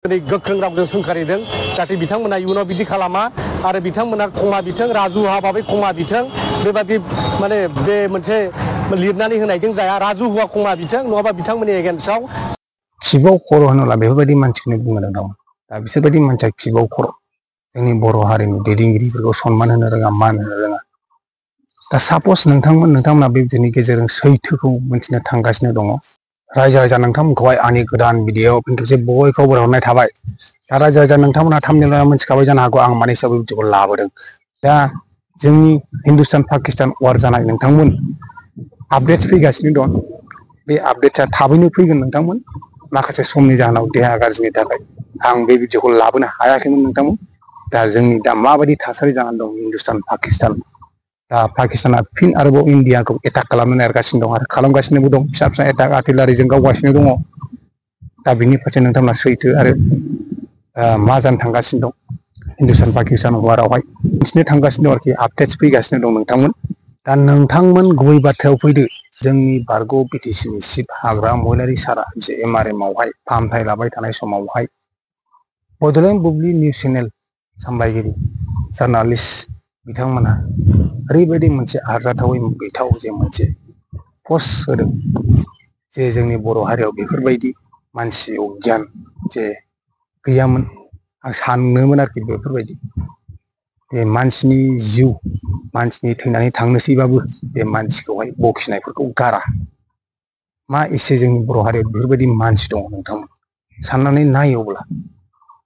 गोख्रों रावजों सोंखारिदों जाहाथे बिथांमोना इयुनाव बिदि खालामा आरो बिथांमोना खमा बिथों राजुहा बाबै खमा बिथों बेबादि माने बे मोनसे लिरनानै होनायजों जाया राजुहुआ खमा बिथों नङाबा बिथांमोननि एगेन्स्टआव खिबाव खर' होनोब्ला बेफोरबायदि मानसिखौनो बुंनो दं दा बिसोरबायदि मानसिया खिबाव खर' जोंनि बर' हारिनि दैदेनगिरिफोरखौ सनमान होनो रोङा मान होनो रोङा दा सापस नोंथांमोना बे भिडिअनि गेजेरजों सैथोखौ मिथिनो थांगासिनो दङ रायजो राजा नोंथांमोनखौहाय आंनि गोदान भिडिअ फिनसे बयखौबो हरनाय थाबाय दा रायजो राजा नोंथांमोना थामनेल मोनथिखाबाय जानो हागौ आं मानि सायाव भिडिअखौ लाबोदों दा जोंनि हिन्दुस्तान पाकिस्तान वार जानाय नोंथांमोन आपडेट्स फैगासिनो दं बे आपडेट्सआ थाबैनो फैगोन नोंथांमोन माखासे समनि जाहोनाव देहा गाज्रिनि थाखाय आं बे भिडिअखौ लाबोनो हायाखैमोन नोंथांमोन दा जोंनि दा माबायदि थासारि जानानै दं हिन्दुस्तान पाकिस्तान दा पाकिस्ताना फिन आरोबाव इन्डियाखौ एटाक खालामनो नागिरगासिनो दं आरो खालामगासिनोबो दं फिसा फिसा एटाक आर्टिलारिजों गावगासिनो दङ दा बिनि फारसे नोंथांमोना सैथो आरो मा जानो थांगासिनो दं हिन्दुस्तान पाकिस्तान वारावहाय मिथिनो थांगासिनो दं आरोखि आपडेट्स फैगासिनो दं नोंथांमोन दा नोंथांमोन गुबै बाथ्रायाव फैदो जोंनि बारग' बिटिसिनि चिफ हाग्रा महिलारि सारा जे MRM आवहाय फाहामथाय लाबाय थानाय समावहाय बड'लेण्ड बुब्लि निउस चेनेल सामलायगिरि जार्नालिस्ट बिथांमोना ओरैबायदि मोनसे आरजाथावै मुगैथाव जे मोनसे पस्ट होदों जे जोंनि बर' हारियाव बेफोरबायदि मानसि अगियान जे गैयामोन आं सानोमोन आरोखि बेफोरबायदि बे मानसिनि जिउ मानसिनि थैनानै थांनोसैबाबो बे मानसिखौहाय बखिनायफोरखौ गारा मा एसे जोंनि बर' हारियाव बेफोरबायदि मानसि दङ नोंथांमोन साननानै नायोब्ला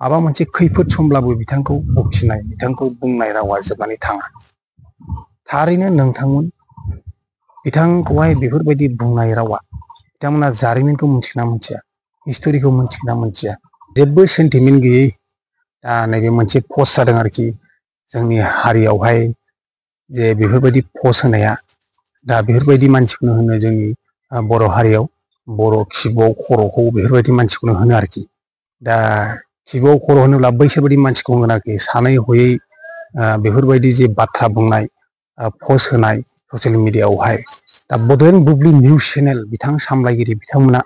माबा मोनसे खैफोद समब्लाबो बिथांखौ बखिनाय बिथांखौ बुंनाय रावा जोबनानै थाङा थारैनो नोंथांमोन बिथांखौहाय बेफोरबायदि बुंनाय रावा बिथांमोना जारिमिनखौ मिथिगोना मिथिया हिस्ट'रिखौ मिथिगोना मिथिया जेबो सेन्टिमेन्ट गैयै दा नैबे मोनसे पस्ट जादों आरोखि जोंनि हारियावहाय जे बेफोरबायदि पस्ट होनाया दा बेफोरबायदि मानसिखौनो होनो जोंनि बर' हारियाव बर' खिबुआव खर'खौ बेफोरबायदि मानसिखौनो होनो आरोखि दा खिबुआव खर' होनोब्ला बैसोरबायदि मानसिखौ होनो आरोखि सानै हयै बेफोरबायदि जे बाथ्रा बुंनाय पस्ट होनाय ससियेल मिडियाआवहाय दा बड'लेण्ड बुब्लि निउस चेनेल बिथां सामलायगिरि बिथांमोना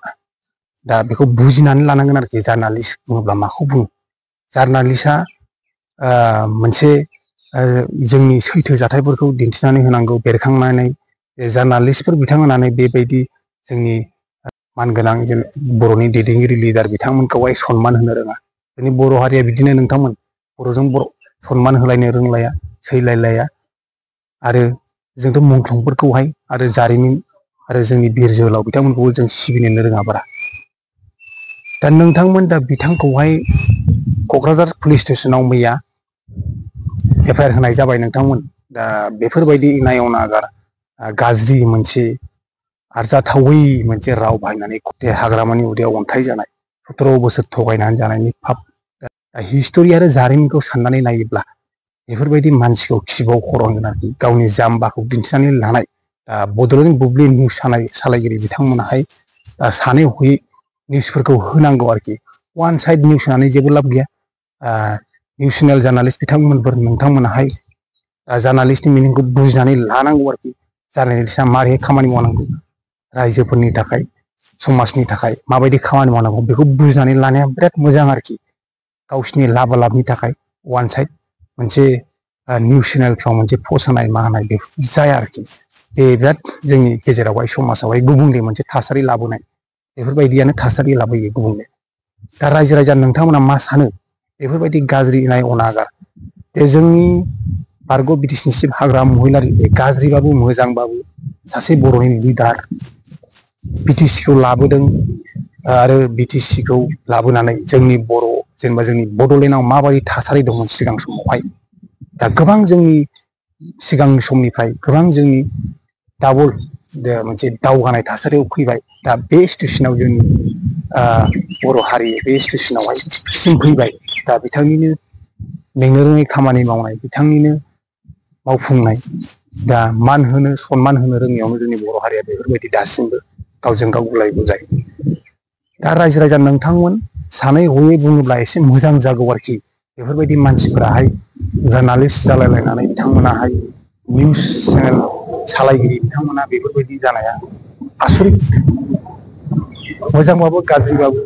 दा बेखौ बुजिनानै लानांगोन आरोखि जार्नालिस्ट बुङोब्ला माखौ बुङो जार्नालिस्टआ मोनसे जोंनि सैथो जाथायफोरखौ दिन्थिनानै होनांगौ बेरखांनानै जार्नालिस्टफोर बिथांमोनानो बेबायदि जोंनि मानगोनां बर'नि दैदेनगिरि लिडार बिथांमोनखौहाय सनमान होनो रोङा जोंनि बर' हारिया बिदिनो नोंथांमोन बर'जों बर' सनमान होलायनो रोंलाया सैलायलाया आरो जोंथ' मुंख्लंफोरखौहाय आरो जारिमिन आरो जोंनि बिर जोहोलाव बिथांमोनखौबो जों सिबिनोनो रोङा बारा दा नोंथांमोन दा बिथांखौहाय क'क्राझार पुलिस स्टेसनाव मैया FIR होनाय जाबाय नोंथांमोन दा बेफोरबायदि नायव नागार गाज्रि मोनसे आरजाथावै मोनसे राव बाहायनानै हाग्रामानि उदैयाव अन्थाइ जानाय 17 बोसोर थगायनानै जानायनि फाब हिस्ट'रि आरो जारिमिनखौ साननानै नायोब्ला बेफोरबायदि मानसिखौ खिबाव खर' होनगोन आरोखि गावनि जाम्बाखौ दिन्थिनानै लानाय बड'लेण्ड बुब्लि निउस सालायगिरि बिथांमोनाहाय सानै हयै निउसफोरखौ होनांगौ आरोखि वान साइड निउस होनानै जेबो लाब गैया निउस चेनेल जार्नालिस्ट बिथांमोनफोर नोंथांमोनाहाय जार्नालिस्टनि मिनिंखौ बुजिनानै लानांगौ आरोखि जार्नालिस्टआ मारै खामानि मावनांगौ रायजोफोरनि थाखाय समाजनि थाखाय माबायदि खामानि मावनांगौ बेखौ बुजिनानै लानाया बिराद मोजां आरोखि गावसिनि लाबनि थाखाय वान साइड मोनसे निउस चेनेलफ्राव मोनसे पस्ट होनाय मा होनाय बेफोर जाया आरोखि बे बिराद जोंनि गेजेरावहाय समाजावहाय गुबुंले मोनसे थासारि लाबोनाय बेफोरबायदियानो थासारि लाबोयो गुबुंले दा रायजो राजा नोंथांमोना मा सानो बेफोरबायदि गाज्रि नाय अनागार जे जोंनि बारग' बिटिसिनि चिफ हाग्रा महिलारि गाज्रिबाबो मोजांबाबो सासे बर'नि लिडार बिटिसिखौ लाबोदों आरो बिटिसिखौ लाबोनानै जोंनि बर' जेनेबा जोंनि बड'लेण्डआव माबायदि थासारि दंमोन सिगां समावहाय दा गोबां जोंनि सिगांनि समनिफ्राय गोबां जोंनि डाबल मोनसे दावगानाय थासारियाव फैबाय दा बे स्टेसनाव जोंनि बर' हारि बे स्टेसनावहाय सिम फैबाय दा बिथांनिनो मेंनो रोङै खामानि मावनाय बिथांनिनो मावफुंनाय दा मान होनो सनमान होनो रोङैयावनो जोंनि बर' हारिया बेफोरबायदि दासिमबो गावजों गाव गुलाय गुजाय दा रायजो राजा नोंथांमोन सानै हयै बुङोब्ला एसे मोजां जागौ आरोखि बेफोरबायदि मानसिफोराहाय जार्नालिस्ट जालायलायनानै बिथांमोनाहाय निउस चेनेल सालायगिरि बिथांमोना बेफोरबायदि जानाया आसरित मोजांबाबो गाज्रिबाबो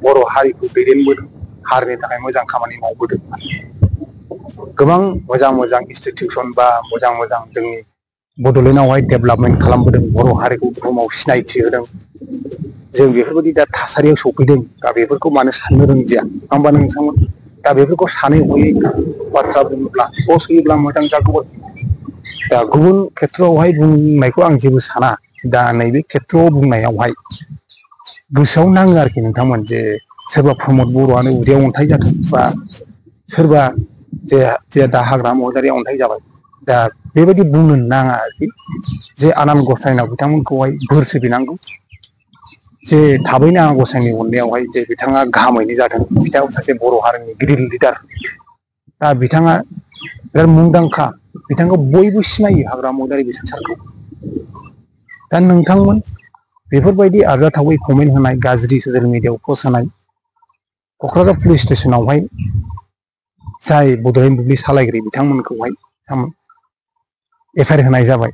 बर' हारिखौ दैदेनबोदों हारिनि थाखाय मोजां खामानि मावबोदों गोबां मोजां इनस्टिटिउसन बा मोजां जोंनि बड'लेण्डआवहाय डेभेलपमेन्ट खालामबोदों बर' हारिखौ बुहुमाव सिनायथि होदों जों बेफोरबायदि दा थासारियाव सफैदों दा बेफोरखौ मानो साननो रोंदिया होमबा नोंथांमोन दा बेफोरखौ सानै हयै बाथ्रा बुङोब्ला पस्ट होयोब्ला मोजां जागौमोन दा गुबुन खेथ्रआवहाय बुंनायखौ आं जेबो साना दा नैबे खेथ्रआव बुंनायावहाय गोसोआव नाङो आरोखि नोंथांमोन जे सोरबा प्रमद बर'आनो उदैयाव अन्थाइ जादों बा सोरबा जे दा हाग्रामा महिलारिया अन्थाइ जाबाय दा बेबायदि बुंनो नाङा आरोखि जे आनान गसाइनाव बिथांमोनखौहाय बोर सिबिनांगौ जे थाबैनो आनान गसाइनि अननायावहाय जे बिथाङा गाहामैनो जादों बिथाङा सासे बर' हारिनि गिदिर लिडार दा बिथाङा बिराद मुंदांखा बिथांखौ बयबो सिनायो हाग्रामा महिलारि बिथां सारखौ दा नोंथांमोन बेफोरबायदि आरजाथावै कमेन्ट होनाय गाज्रि ससियेल मिडियायाव पस्ट होनाय क'क्राझार पुलिस स्टेसनावहाय जाय बड'लेण्ड बुब्लि सालायगिरि बिथांमोनखौहाय एफआइआर होनाय जाबाय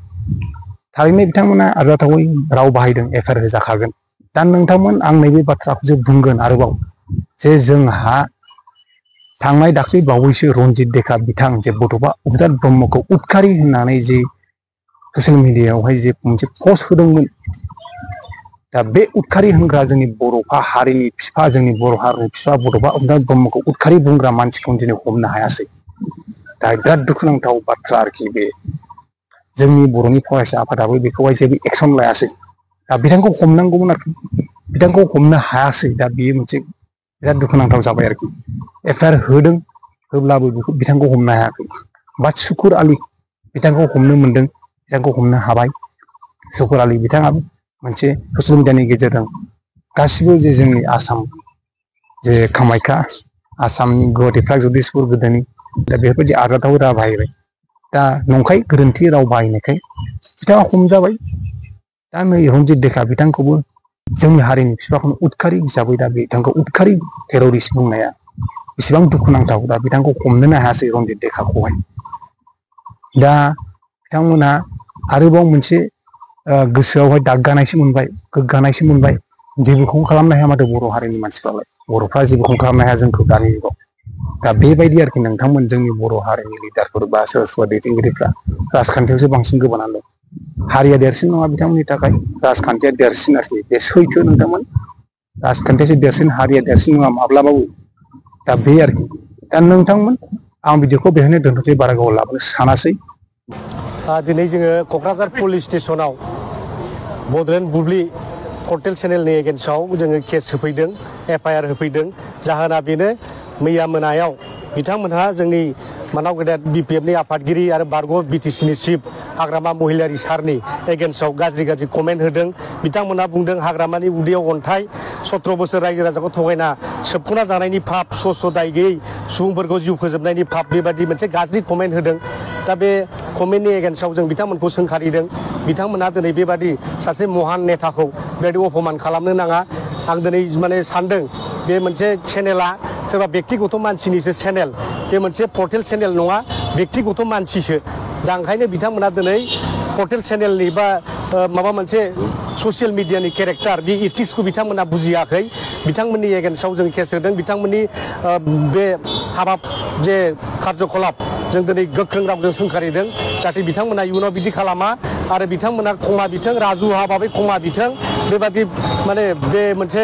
थारैनो बिथांमोना आरजाथावै राव बाहायदों एफआइआर होजाखागोन दा नोंथांमोन आं नैबे बाथ्राखौसो बुंगोन आरोबाव जे जोंहा थांनाय दाख्लै बावैसो रनजित देखा बिथां जे बड'फा उपेन्द्र ब्रह्मखौ उदखारि होननानै जे ससियेल मिडियायावहाय जे मोनसे पस्ट होदोंमोन दा बे उदखारि होनग्रा जोंनि बर'फा हारिनि बिफा जोंनि बर' हारिनि बिफा बड'फा उपेन्द्र ब्रह्मखौ उदखारि बुंग्रा मानसिखौ दिनै हमनो हायासै दा बिराद दुखुनांथाव बाथ्रा आरोखि बे जोंनि बर'नि फरायसा आफादाबो बेखौहाय जेबो एक्सन लायासै दा बिथांखौ हमनांगौमोन आरोखि बिथांखौ हमनो हायासै दा बेयो मोनसे बिराद दुखुनांथाव जाबाय आरोखि एफआइआर होदों होब्लाबो बेखौ बिथांखौ हमनो हायाखै बाट सुकुर आलि बिथांखौ हमनो मोनदों बिथांखौ हमनो हाबाय सुकुर आलि बिथाङाबो मोनसे ससियेल मिडियानि गेजेरजों गासिबो जे जोंनि आसाम जे कामाख्या आसामनि गुवाहाटि प्रागज्यतिसपुर गोदोनि दा बेफोरबायदि आरजाथाव राव बाहायबाय दा नंखाय गोरोन्थि राव बाहायनायखाय बिथाङा हमजाबाय दा नै रनजित देखा बिथांखौबो जोंनि हारिनि बिफाखौनो उदखारि हिसाबै दा बिथांखौ उदखारि टेररिस्ट बुंनाया बेसेबां दुखुनांथाव दा बिथांखौ हमनोनो हायासै रनजित देखाखौहाय दा बिथांमोना आरोबाव मोनसे गोसोआवहाय दागगानायसो मोनबाय गोग्गानायसो मोनबाय जेबोखौनो खालामनो हाया माथो बर' हारिनि मानसिफ्रालाय बर'फ्रा जेबोखौनो खालामनो हाया जोंखौ दानि जुगाव दा बेबायदि आरोखि नोंथांमोन जोंनि बर' हारिनि लिडारफोर बा सोरबा सोरबा दैदेनगिरिफ्रा राजखान्थियावसो बांसिन गोबानानै दं हारिया देरसिन नङा बिथांमोननि थाखाय राजखान्थिया देरसिन आरोखि बे सैथो नोंथांमोन राजखान्थियासो देरसिन हारिया देरसिन नङा माब्लाबाबो दा बे आरोखि दा नोंथांमोन आं भिडिअखौ बेहायनो दोनथ'सै बारा गोबाव लाबोनो सानासै दिनै जोङो क'क्राझार पुलिस स्टेसनाव बड'लेण्ड बुब्लि पर्टेल चेनेलनि एगेन्स्टआव जोङो केस होफैदों एफआइआर होफैदों जाहोना बेनो मैया मोनायाव बिथांमोनहा जोंनि मानाव गेदेर बिपिएफनि आफादगिरि आरो बारग' बिटिसिनि चिफ हाग्रामा महिलारि सारनि एगेन्स्टआव गाज्रि कमेन्ट होदों बिथांमोनहा बुंदों हाग्रामानि उदैयाव अन्थाइ 17 बोसोर रायजो राजाखौ थगायना सोबख'ना जानायनि फाब स्र' दाय गैयै सुबुंफोरखौ जिउ फोजोबनायनि फाब बेबायदि मोनसे गाज्रि कमेन्ट होदों दा बे कमेन्टनि एगेन्स्टआव जों बिथांमोनखौ सोंखारिदों बिथांमोनहा दिनै बेबादि सासे महान नेताखौ बेबायदि अपमान खालामनो नाङा आं दिनै माने सानदों बे मोनसे चेनेला सोरबा बेक्तिगत मानसिनिसो चेनेल बे मोनसे पर्टेल चेनेल नङा बेक्तिगत मानसिसो दा ओंखायनो बिथांमोना दिनै पर्टेल चेनेलनि बा माबा मोनसे ससियेल मिडियानि केरेक्टार बे इथिक्सखौ बिथांमोना बुजियाखै बिथांमोननि एगेन्स्टआव जों केस होदों बिथांमोननि बे हाबाब जे कार्यकलाप जों दिनै गोख्रों रावजों सोंखारिदों जाहाथे बिथांमोना इयुनाव बिदि खालामा आरो बिथांमोना क्षमा बिथों राजु हाबाबै क्षमा बिथों बेबादि माने बे मोनसे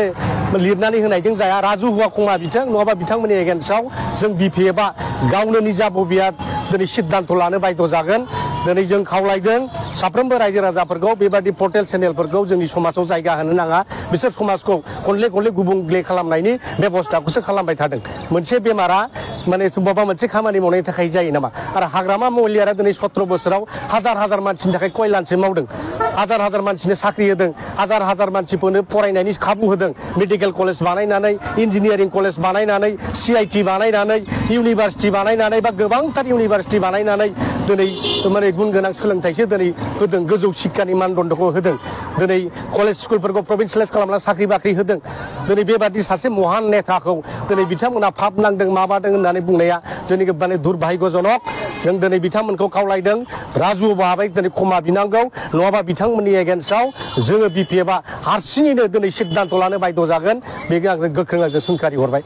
लिरनानै होनायजों जाया राजु हुआ क्षमा बिथों नङाबा बिथांमोननि एगेन्स्टआव जों बिपिएफआ गावनो निजा बबिया दिनै सिद्धान्त लानो बायद' जागोन दिनै जों खावलायदों साफ्रोमबो रायजो राजाफोरखौ बेबादि पर्टेल चेनेलफोरखौ जोंनि समाजाव जायगा होनो नाङा बिसोर समाजखौ खनले गुबुंले खालामनायनि बेबस्थाखौसो खालामबाय थादों मोनसे बेमारा माने माबा मोनसे खामानि मावनायनि थाखाय जायो नामा आरो हाग्रामा महिलारिया दिनै 17 बोसोराव हाजार मानसिनि थाखाय कल्याणसो मावदों हाजार मानसिनो साख्रि होदों हाजार मानसिफोरनो फरायनायनि खाबु होदों मेडिकेल कलेज बानायनानै इन्जिनियारिं कलेज बानायनानै CIT बानायनानै इउनिभार्सिटि बानायनानै बा गोबांथार इउनिभार्सिटि बानायनानै दिनै माने गुन गोनां सोलोंथाइसो दिनै होदों गोजौ शिक्षानि मानदण्डखौ होदों दिनै कलेज स्कुलफोरखौ प्रभिन्सियेलाइज खालामना साख्रि बाख्रि होदों दिनै बेबादि सासे महान नेताखौ दिनै बिथांमोना फाब नांदों माबादों होननानै बुंनाया जोंनि माने दुर्भाग्यजनक जों दिनै बिथांमोनखौ खावलायदों राजु बाहाबै दिनै क्षमा बिनांगौ नङाबा बिथांमोननि एगेन्स्टआव जोङो बिपिएफआ हारसिङैनो दिनै सिद्धान्त लानो बायद' जागोन बेखौ आं गोख्रों सोंखारि हरबाय